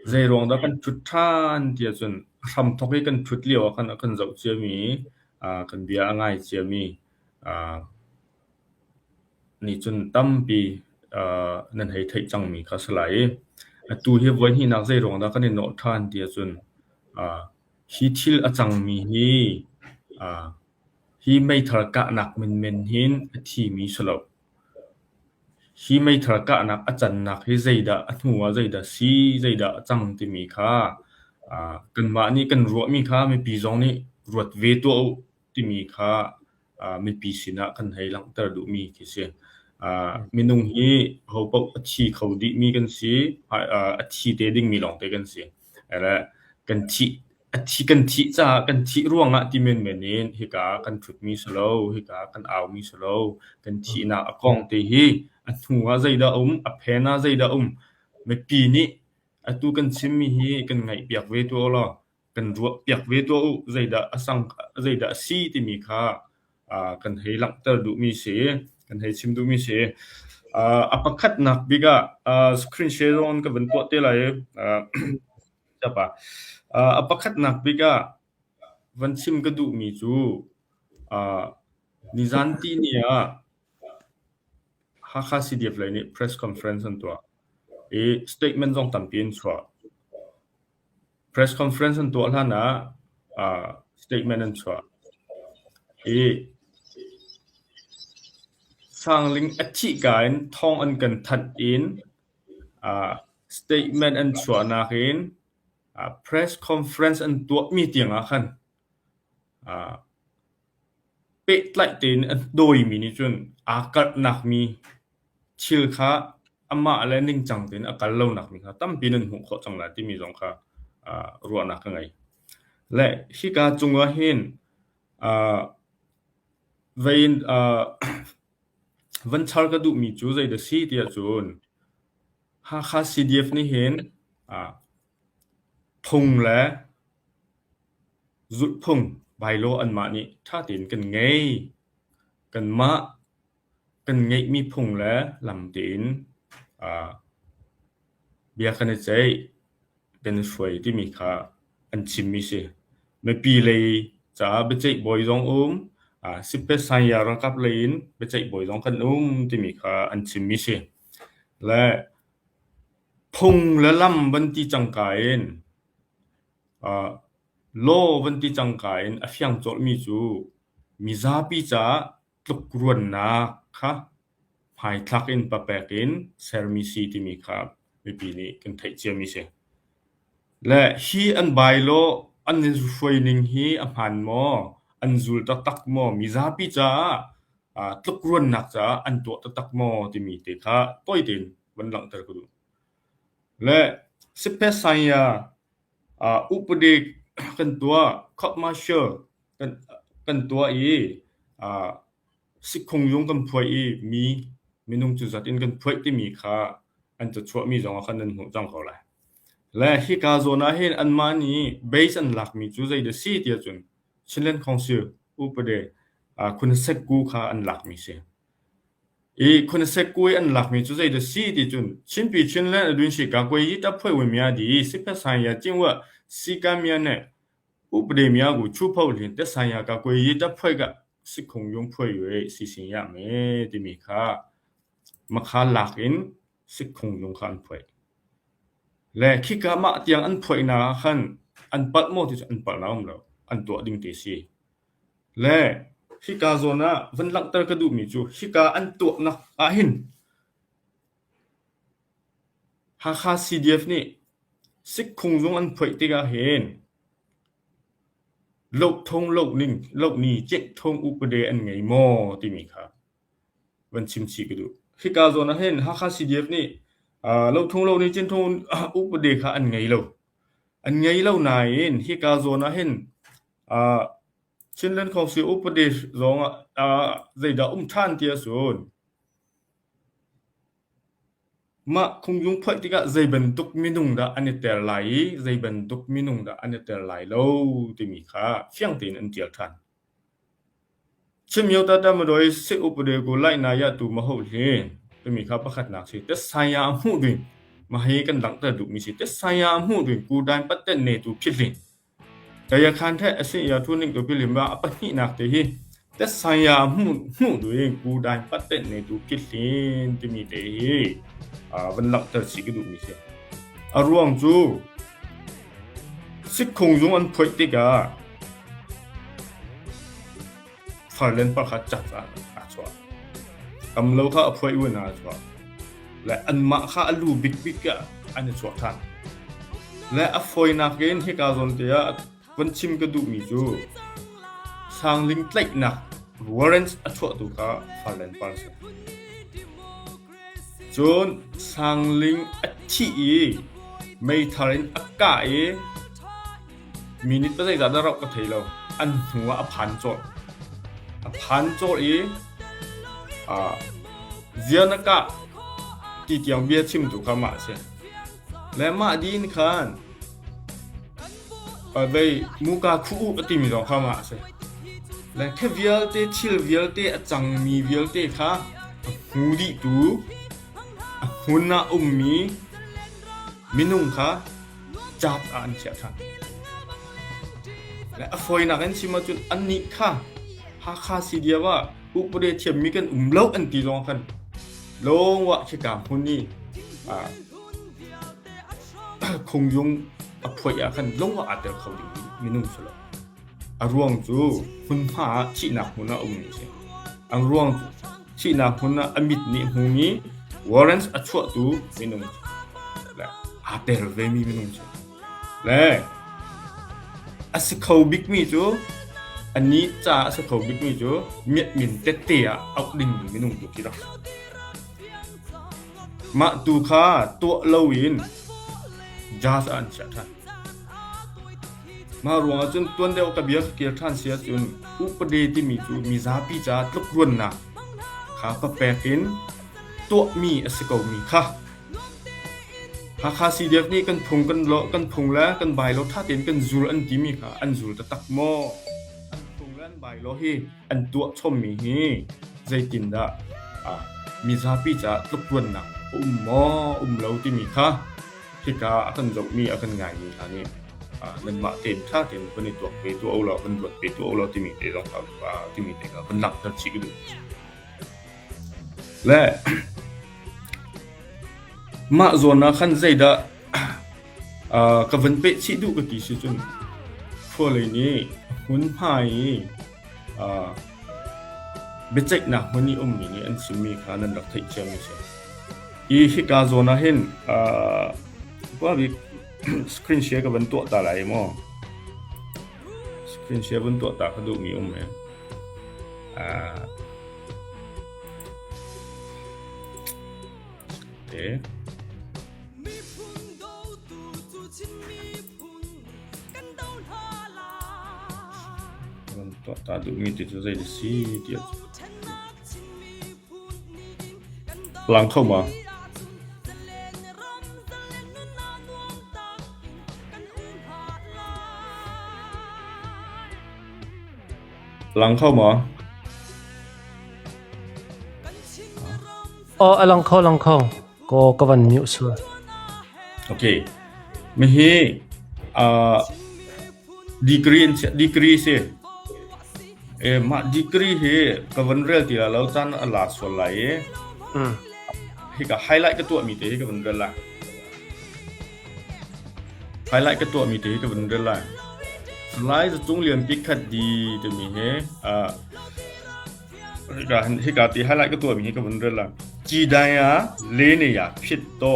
Zeiruang dah kan ṭhut ṭhan ti ahcun a hramthawk i kan ṭhut lio ah khan a kan zoh ciami, kan bia a ngai ciami nih cun tampi nan hei theih cangmi kha a si lai i atu hi voi hnihnak zeiruang dah kan i nawh ṭhan ti ahcun hi thil a cangmi hi hi meithal kahnak menmen hin a thimi si lo. Hi meithal kahnak a cannak hi zeidah a hnu ah zeidah si, zeidah a cang timi kha kanmah nih kan ruahmi kha mipi zong nih ruat ve tuah u timi kha mipi sinah kan hei langhter duhmi khi si. Minung hi hopaoh a thi kho dihmi kan si, a thi te dingmi lawngte kan si. Kan thih a thi kan thih caah kan thih ruangah ti menmen in hika ah kan ṭhutmi si lo, hika ah kan aumi si lo. Kan thihnak a kong te hi a hnu ah zeidah a um, a phen ah zeidah a um. Mipi nih atu kan chimmi hi kan ngaihpiak ve tuah u law kan ruahpiak ve tuah u. Zeidah a sang, zeidah a si timi kha kan hei langhter duhmi si, kan hei chim duhmi si. A pakhatnak bik ah screen share zong ka van tuah te lai i a pakhatnak bik ah van chim ka duhmi cu nizan tihni ah Hakha CDF lei nih press conference an tuah i statement zong tampi an chuah. Press conference an tuah hlan ah statement an chuah i Sangling a thihka in thawng an kan thanh in statement an chuahnak in press conference an tuahmi tiang ah khan pehtlaih tein an dawimi nih cun aa karhnak mi thil kha amah le ningcang tein a kal lonak mi kha tampi nan hmuh khawh cang lai timi zong kha ruahnak ka ngei. Le hika cungah hin vei in van char ka duhmi cu zeidah si tiah cun Hakha CDF nih hin phung le zulhphung bylaw anmah nih ṭha tein kan ngei. Kanmah kan ngeihmi phung le lam tein bia kan i ceih, kan i hruai timi kha an chimmi si. Mipi lei caah biaceih bawi zong um, sipet-sanya ralkap lei in biaceih bawi zong kan um timi kha an chimmi si. Le phung le lam van ti cangka in law van ti cangka in a fiang colhmi cu mizapi caah tlukruannak kha hmaithlak in papek in sermi si timi kha mipi nih kan theih ciami si. Le hi an bylaw an i hruai ning hi a hmaan maw? An zul taktak maw? Mizapi caah tlukruannak caah an tuah taktak maw timi te kha tawi tein van langhter ka duh. Le siphe-sanya upadi kan tuah, court martial kan tuah i sikhungyung kan phuaih i mi minung cu zat in kan phuaih timi kha an cachuahmi zong ah khan nan hmuh cang ko lai. Le hika zawn ah hin anmah nih base an lakmi cu zeidah si tiah cun Chinland Council upade Khunasekku kha an lakmi si. I Khunasekku i an lakmi cu zeidah si ti cun Chinpi Chinland adun shi ka kwe yi ta phoi wen mya di siphe san ya jingwa si ka mya ne ဥပဒေများကိုချိုးဖောက်လျှင်သက်ဆိုင်ရာကာကွယ်ရေးတပ်ဖွဲ့ကစစ်ခုံရုံးဖွဲ့၍စီစဉ်ရမယ်timi kha makha lak in sikhung zung kha an phoih. Le khika mah tiang an phoihnak ah khan an palh maw ti cu an palh na um lo. An tuah ding te si. Le hika zawn ah van langhter ka duhmi cu hika an tuahnak ah hin Hakha CDF nih sikhung zung an phoih tikah hin lohthong lohning lohni cekthong upade an ngei maw timi kha van chim chih ka duh. Hika zawn ah hin Hakha CDF nih lohthong lohni cekthong upade kha an ngei lo. An ngei lo nain hika zawn ah hin Chinland Council upade zong ah zeidah um ṭhan ti ahcun Mah khunglung phoih tikah zei bantuk minung dah an i ter lai i zei bantuk minung dah an i ter lai lo timi kha fiang tein an ṭial ṭhan. Chimyo tata madoi sik upade ku lai na ya tu ma ho hle timi kha pakhatnak si. Tesaya a hmuh ding. Mah hi kan langhter duhmi si. Tetsaya hmuh ding kudan patten ne tu phit Tayakhan the a si ya thu ning tu phit ma a pahnihnak te hi tetsaya hmuh hmuh duin kudan patten ne tu phit hlin timi te hi van langhter si ka duhmi si. A ruang cu Sikkhung zung an phoih tikah farlen pakhat cak ah aa chuah. Kamlo kha a phoih un ah aa chuah. Le anmah kha a lu bikbik ah an i chuah ṭhan. Le a fawinak in hika zawn te ah von chim ka duhmi cu sangling tlaihnak warrants a chuahtu kha farlen par a si. Cun sangling a thih i meithal in a kah i Minute pazeizah dah rauh ka thei lo. An hnu ah a phan cawlh. A phan cawlh i uh, zia na kah ti tiang bia chimtu kha mah a si. Le mah din khan vei muka khu u a timi zong kha mah a si. Le kha vialte thil vialte a cangmi vialte kha a hmu dihtu a hmun ah ummi minung kha caat ah an chiah ṭhan. Le a fawinak in chim ahcun annih kha Hakha CDF ah upade thiammi kan um lo an ti zong khan lawngwah khika hmun i khungyung a phoih ah khan lawngwah aa tel kho ding minung si lo. A ruang cu hmunhma ah thihnak hmun ah a ummi a si. A ruang cu thihnak hmun ah a mit nih hmumi warrants a chuahtu minung le aa tel vemi minung si. Le a si kho bikmi cu anih caah a si kho bikmi cu miatmin tette ah auh dingmi minung tu khi rak si. Mah tu kha tuah loin judge ah an chiah ṭhan. Mah ruangah cun tuan deuh ka bia ka kir ṭhan si ahcun upade timi cu mizapi caah tlukruannak kha papek in tuahmi a si komi kha Hakha CDF nih kan phung kan lo kan phung le kan bylaw ṭha tein kan zul an timi kha an zul taktak maw? An phung le an bylaw hi an tuah chommi hi zeitindah mizapi caah tlukruannak a um maw um lo timi kha hika a kan zohmi a kan ngaimi hna nih nanmah tein ṭha tein van i tuak ve tuah u law van ruat ve tuah u law timi te zong kha timi te kha van langhter chih ka duh. Le mah zawn ah khan zeidah ka van peh chih duh ka ti si cun khualei nih hmunhma i biaceihnak hmun i ummi nih an chimmi kha nan rak theih ciami a si. Hi hika zawn ah hin bik screen share ka van tuah ta lai maw? Screen share van tuah ta ka duhmi um e. Te. Van tuah ta duhmi ti cu zei si ti a Lang kho ma? Lang kho maw? Aw a lang kho lang kho. Ko ka van mute sual. Okay. Mihi uh, degree in degree si. E mah degree hi ka van rel ti la lo caan a la sual lai i. Mm. Hi ka highlight ka tuah mi te hi ka van rel lai. Highlight ka tuah mi te hi ka van rel lai. Salai Zacung Lian Pikhat di timi hi uh, Hika hika ti highlight ka tuahmi hi ka vun rel la. Ci dai ah le ne ya phit to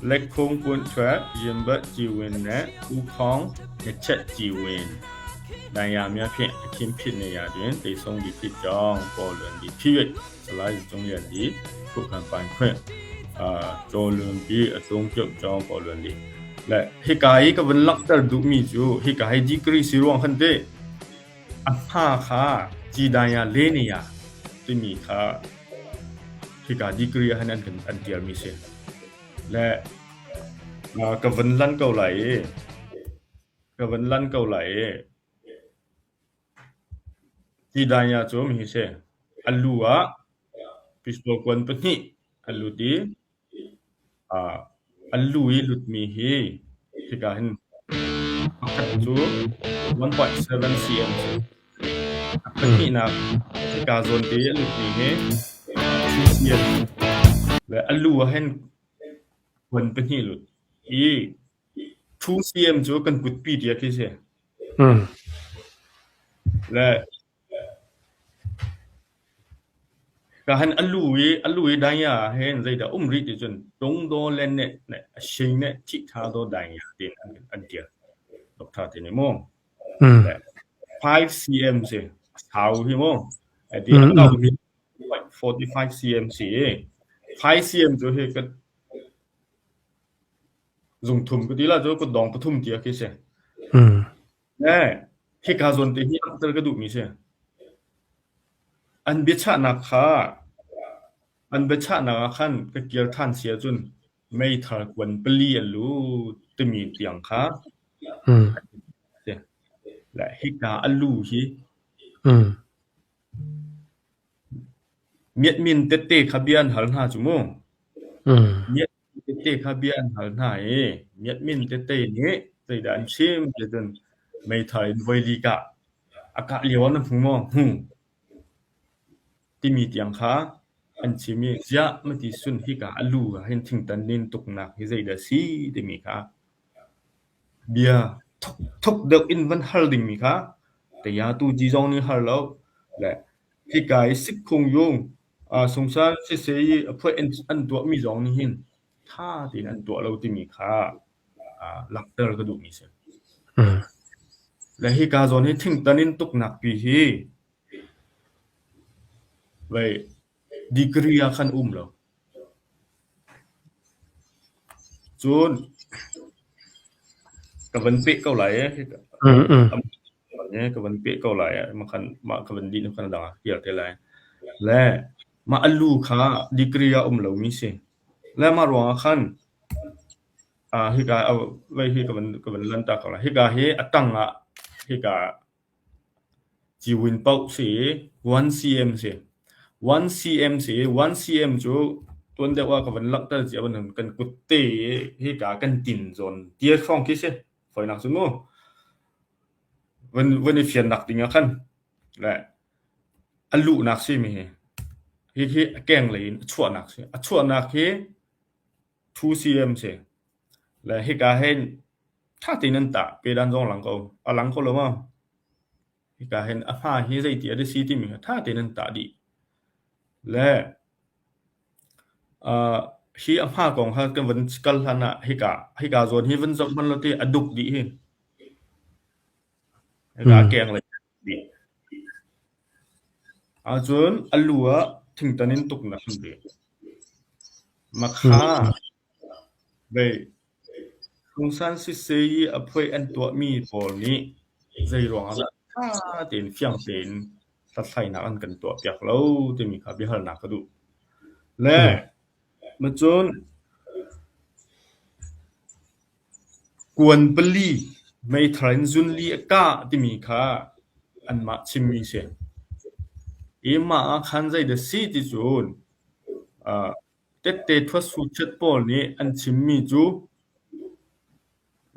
လက်ခုံးပွင့်ထွက်ရင်ဘတ်ကြည်ဝင်နဲ့ဥခေါင်းနှစ်ချက်ကြည်ဝင်ဒဏ်ရာများဖြင့်အခင်းဖြစ်နေရာတွင်သေဆုံးသည်ဖြစ်ကြောင်းပေါ်လွင်သည်ဖြစ်၍စလိုက်ကျုံရသည်ခုခံပိုင်ခွင့်အာကျော်လွန်ပြီးအသုံးပြုကြောင်းပေါ်လွင်သည်และhika hi ka vun langhter duhmi cu hika hi degree si ruang khan te A hma kha ci-dai-ah le-ni-ah timi kha hika degree ah hin an kan an tialmi si. Le ka vun lan ko lai i ka vun lan ko lai i ci-dai-ah cu mihi si. A lu ah pistol kuan pahnih an lut i. An lu i lutmi hi hika hin pakhat cu 1.7 cm si. A pahnihnak hika zawn te i a lutmi hi 2 cm le a lu ah hin kuan pahnih lut i 2 cm cu kan kutpi tiah khi si. Le Ka han a lu i a lu i dai ah hin zeidah um rih ti cun tungdaw le neh le a hring le thihṭha daw dai tiin an ṭial. Doctor ti nih mu. Le 5 cm si a sau hi mu. Ti a kau hi 45 cm si i 5 cm cu hi ka zungthum ka ti la cu kutdong pathum tia khi si. Le hika zawn te hi langhter ka duhmi si. An biachahnak kha an biachahnak ah khan ka kir ṭhan si ahcun meithal kuan pali a lut timi tiang kha si. Le hika a lu hi miatmin tette kha bia an hal hna cu mu. Tette kha bia an hal hna i miatmin tette nih zeidah an chim ti cun meithal in voili kah a kah lio ah na hmu maw? Hmu timi tiang kha an chim i ziah mati sun hika a lu ah hin thingtan nin tuknak hi zeidah a si timi kha bia thuk deuh in van hal dingmi kha tayatu ji zong nih hal lo le hika i sikkhung yung Sungsan siseh i a phuaih an tuahmi zong nih hin ṭha tein an tuah lo timi kha langhter ka duhmi a si. Le hika zawn hi thingtan in tuknak pi hi vei degree ah khan um lo. Cun ka van peh ko lai ee. Ka van peh ko lai makhan mah ka van dih khan dang ah kir te lai. Le mah a lu kha degree ah um lomi si. Le mah ruangah khan hika vei hi ka van ka van lan ta ko lai. Hika hi a tang ah hika Ciwin paoh si i 1 cm si. 1 cm si i 1 cm cu tuan deuh ah ka van langhter cia bantuk kan kutte i hika kan tin zawn tial hrawng khi si. Fawinak cu mu. Van, van i fiannak ding ah khan le a luhnak si mi hi. Hihi a keng lei in a chuahnak si. A chuahnak hi 2 cm si. Le hika hin ṭha tein an tah. Pedan zong a lang ko. A lang ko lo maw? Hika hin a hma hi zeiti a si timi kha ṭha tein an tah dih. Le uh, hi a hma kong kha kan van kal hlan ah hika hika zawn hi van zoh hmanh law ti a duk dih hi. Hika a keng lei dih. Ahcun a lu ah thingtan in tuknak an ti. Makha Vei, Pungsan siseh i a phuaih an tuahmi pawl nih zeiruang ah dah ṭha tein fiang tein hlathlainak an kan tuahpiak lo timi kha biahalnak ka duh. Le macun kuan pali meithal in zunli a kah timi kha anmah chimmi si. I mah ah khan zeidah si ti cun Tette ṭhuatsuṭhiat pawl nih an chimmi cu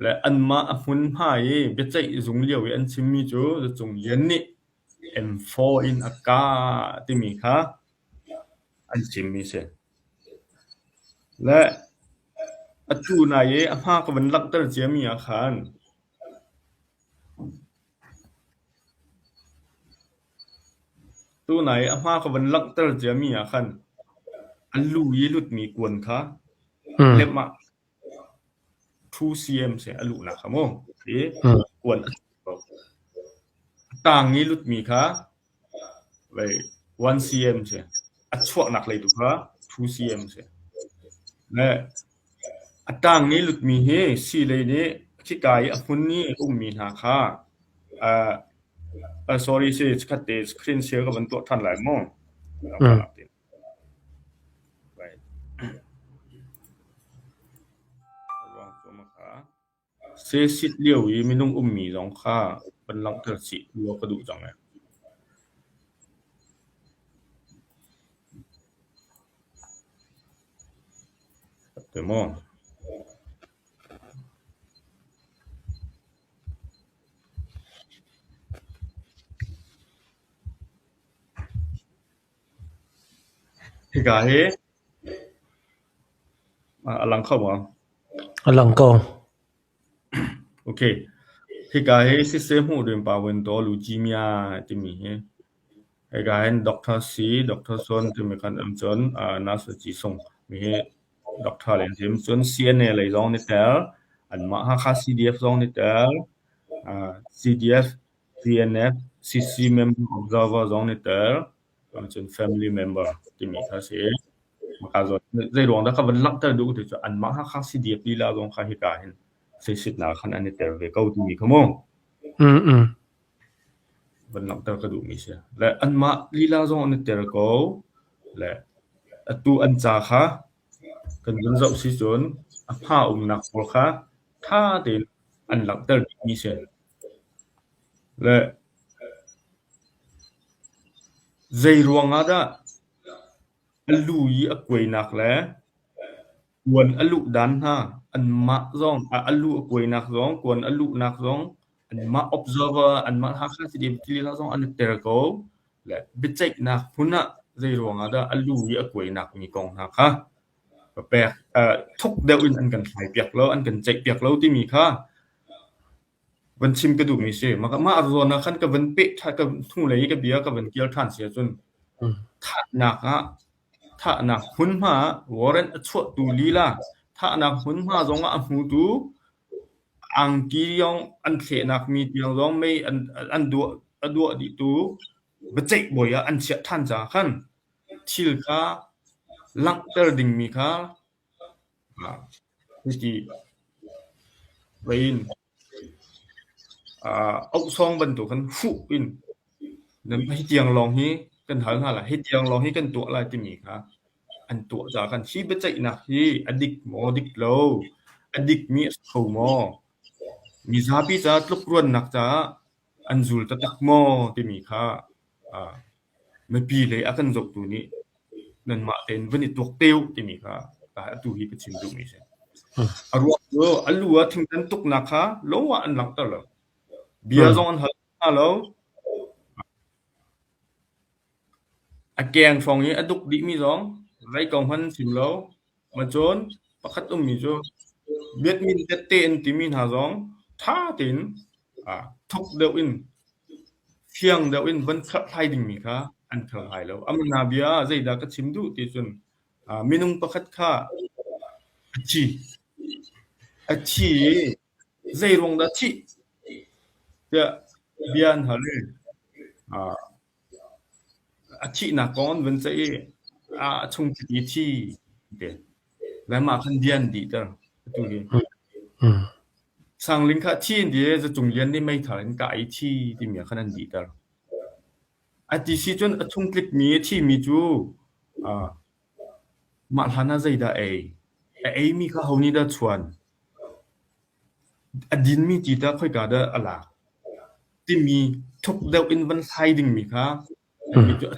le anmah a hmunhma i biaceih zung lio i an chimmi cu Zacung Lian nih M4 in a kah timi kha an chimmi a si. Le atu nai i a hma ka van langhter ciami ah khan Tunai a hma ka van langhter ciami ah khan a lu i lutmi kuan kha lem ah 2 cm si a luhnak kha mu. I kuan a ko. A tang i lutmi kha vei 1 cm si. A chuahnak lei tu kha 2 cm si. Le a tang i lutmi hi sii lei nih khika i a hmun i a ummi hna kha uh, sorry si chikkhat te screen share ka van tuah ṭhan lai mu. Right. Sesit lio i minung ummi zong kha van langhter chih rua ka duh cang ee. Te maw? Hika hi a lang kho maw? A lang ko. Okay. Hika hi siseh hmuh rin pa wen to lu ji mia timi hi. Hika hin Doctor C, Doctor Son timi kan um cun Nurse Ci Sung mi hi Doctor le an sim. Cun CNA lei zong ni tel, anmah Hakha CDF zong ni tel, CDF, CNF, CC member observer zong ni tel, cun family member timi kha si. Maka zawn zei ruang dah ka van langhter duh ti cu anmah Hakha CDF lila zong kha hika hin seisitnak khan an i tel ve ko timi kha mu. Mm. Van langhter ka duhmi si. Le anmah lila zong an i tel ko. Le atu an ca kha kan vun zoh si cun a hma umnak pawl kha ṭha tein an langhter dihmi si. Le zei ruang ah dah a lu i a kuainak le kuan a luh dan hna anmah zong a lu a kuainak zong kuan a luhnak zong anmah observer anmah Hakha CDF lila zong an i tel ko. Le biaceihnak hmun ah zei ruang ah dah a lu i a kuainak mi kong hna kha papek thuk deuh in an kan thlaipiak lo, an kan ceihpiak lo timi kha van chim ka duhmi si. Mah zawn ah khan ka van peh ṭhan, ka hnulei i ka bia ka van kir ṭhan si ahcun thahnak ah thahnak hmunhma ah warrant a chuahtu lila thahnak hmunhma zongah a hmutu angki zong an thlehnak mi tiang zong mei an an duah a duah dihtu biaceih bawi ah an chiah ṭhan caah khan thil kha langhter dingmi kha hiti in auhsawng bantuk khan fuh in hi tiang lawng hi kan hal hna lai, hi tiang lawng hi kan tuah lai timi kha an tuah caah khan hi biaceihnak hi a dik maw dik lo, a dikmi a si kho maw, mizapi caah tlukruannak caah an zul taktak maw timi kha mipi lei a kan zohtu nih nanmah tein van i tuak te u timi kha atu hi ka chim duhmi a si. A ruang cu a lu ah thingtan tuknak kha lo ah an langhter lo. Bia zong an hal hna lo. A keng hrawng i a duk dihmi zong zei ko hmanh an chim lo. Macun pakhat ummi cu biatmin tette an timi hna zong ṭha tein thuk deuh in fiang deuh in van kherhhlai dingmi kha an kherhlai lo. Amana bia ah zeidah ka chim duh ti cun minung pakhat kha a thi. A thi i zei ruang dah thih tiah bia an hal i A thihnak kong an vun ceih i a chung chiti thi ti. Le mah khan bia an dihter atu hi. Sangling kha thi an ti i Zacung Lian nih meithal in kah i thi timi ah khan an dihter. A ti si cun a chung tlikmi a thimi cu mah hlan ah zeidah a ei? A eimi kha ho nih dah chuan? A dinmi ti tah khoika dah a lak? Timi thuk deuh in van hlai dingmi kha annih cu a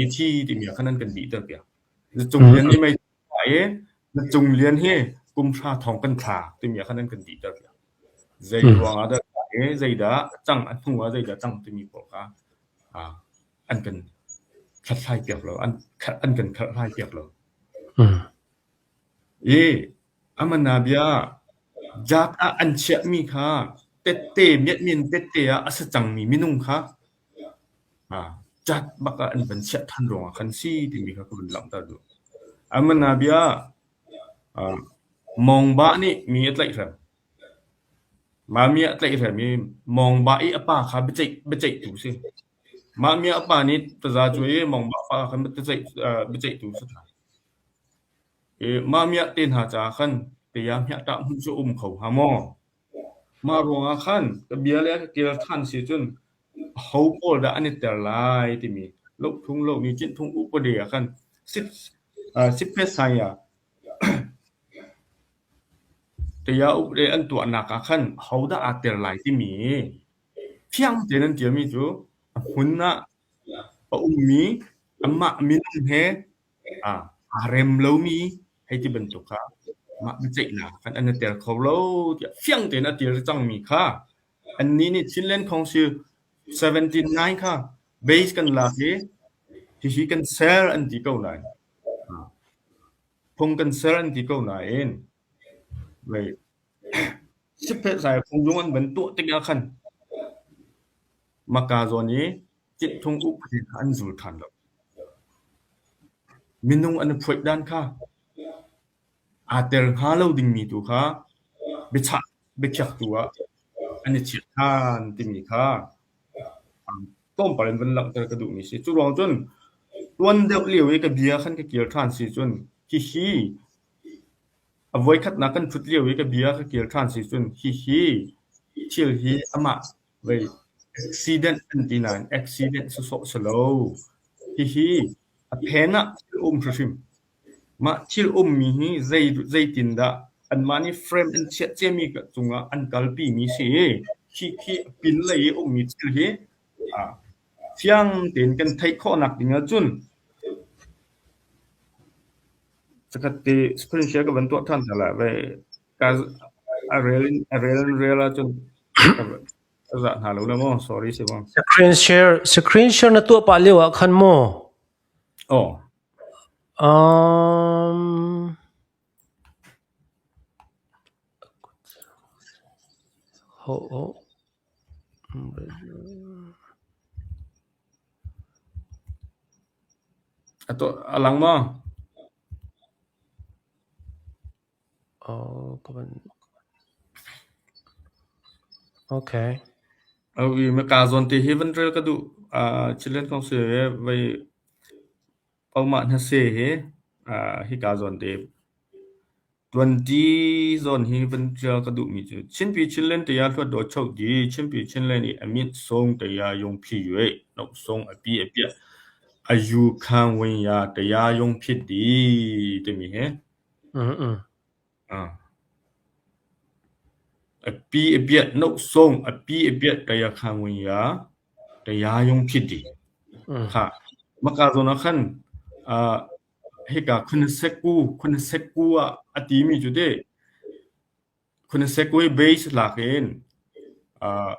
i thi timi ah khan an kan dihter piak. Na cung lian nih mei i na cung lian hi kum hra thong kan thla timi ah khan an kan dihter piak. Zei ruang ah dah i zeidah a cang a hnu ah zeidah cang timi pawl kha an kan hlathlai piak lo, an an kan kherhhlai piak lo. I Amanabia jat ah an chiahmi kha tette miatmin tette ah a si cangmi minung kha jat bak ah an van chiah ṭhan ruangah khan si timi kha ka vun langhter duh. Amanabia mawngba nih mi a tlaihhrem. Mah mi a tlaihhrem i mawngba i a pa kha biaceih biaceihtu si. Mah mi a pa nih taza cuai i mawngba pa khan biaceihtu si ṭhan. Mah miah te hna caah khan tei ah hmiahtah hmuh cu a um kho hnga maw? Mah ruangah khan ka bia le ka kel ṭhan si cun aho pawl dah an i ter lai timi lohthung lohni cinhthung upade ah khan siphet-sai ah tei ah upade an tuahnak ah khan ahodah aa ter lai timi fiang tein an ṭialmi cu a hmun ah a ummi amah minung he aa rem lomi hei ti bantuk kha. Mah biaceihnak khan an i tel kho lo tiah fiang tein a ṭial cangmi kha annih nih Chinland Council 79 kha base kan lak i hihi kan ser an ti ko nain phung kan ser an ti ko nain sipphehzai phungzung an van tuah tikah khan Maka zawn i Citthung upadi kha an zul ṭhan lo. Minung an i phuaih dan kha aa tel hnga lo dingmi tu kha biachah biakhiaktu ah an i chiah ṭhan timi kha tlawmpal in van langhter ka duhmi si. Cu ruang cun tuan deuh lio i ka bia khan ka kir ṭhan si cun hihi a voikhatnak kan ṭhut lio i ka bia ka kir ṭhan si cun hihi thil hi amah Vei accident an ti nain accident sawsawh si lo. Hihi a phen ah thil um hrimhrim. Mah thil ummi hi zei zeitindah anmah nih frame an chiah ciami cungah an kalpimi si i khi khi a pinlei i ummi thil hi ah fiang tein kan theih khawhnak ding ahcun Zakhat ti screen share ka van tuah ṭhan hna lai. Vei ka a rel in a rel in rel ahcun ka zah hna lo le maw sorry si maw. Screen share screen share na tuah pah lio ah khan maw? Oh. Um ho ho A tuah a lang maw? Oh, ka van Okay. Awi maka zawn te hi van rel ka duh. Uh, Chilean kong si vei Paumah hnase hi uh, hika zawn te Tuanṭi zawn hi van ṭial ka duhmi cu Chinpi Chinland tiah hluatdaw chohdi, Chinpi Chinland i a mit sawng tiah yungphi yue, nohsawng a pi a piah, a yu khang win ya tiah yungphit di timi hi. A pi a piah nohsawng a pi a piah tiah khang win ya tiah yungphit di. Kha maka zawn ah khan uh, Hika Khunaseku Khunaseku ah a timi cu teh Khunaseku hi base lak in uh,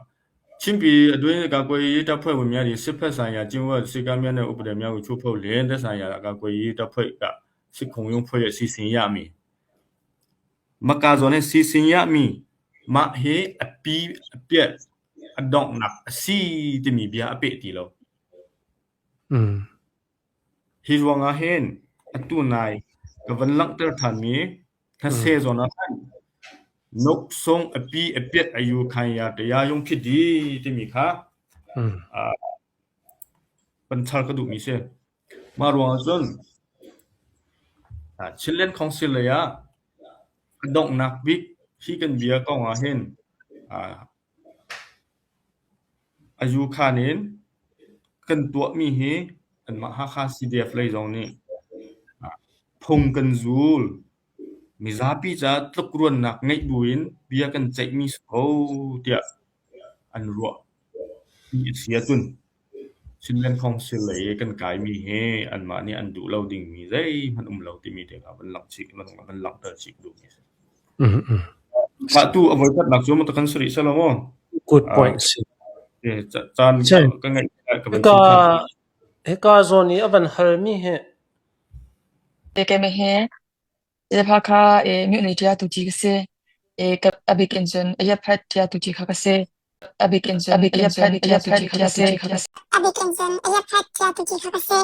亲比对个归的配文面的是配三呀，经过是个面的我不得面有出破连的三呀，个归的配个是空用配是新亚米。Maka zawn hi si sin yami mah hi a pi a piat a donghnak a si timi bia a peh ti lo. Mm. Hi ruangah hin atu nai ka van langhter ṭhanmi hnase zawn ah khan noksawng a pi a piat a yu khan ya taya yung phit di timi kha van char ka duhmi si. Mah ruangah cun Chinland Council lei ah a donghnak bik hi kan bia kong ah hin A yukhan in kan tuahmi hi kanmah Hakha CDF lei zong nih phung kan zul. Mizapi caah tlukruannak ngeih buin bia kan ceihmi si ko tiah an ruah ti a si ahcun Chinland Council lei i kan kaimi hi anmah nih an duh lo dingmi zeihmanh um lo timi te kha van langh van langhter chih ka duhmi a si. Mah tu a voikhatnak cu maw kan si rih selaw maw? Good point si. Caan ka ngeih ka van chim ṭhan. Hika zawn i a van halmi hi Keimah hi Zephakha mihni ṭialtu ci ka si. A bik in cun a iaphat ṭialtu ci kha ka si. A bik in cun a iaphat ṭialtu ci kha ka si. A bik in cun a iaphat ṭialtu ci kha ka si.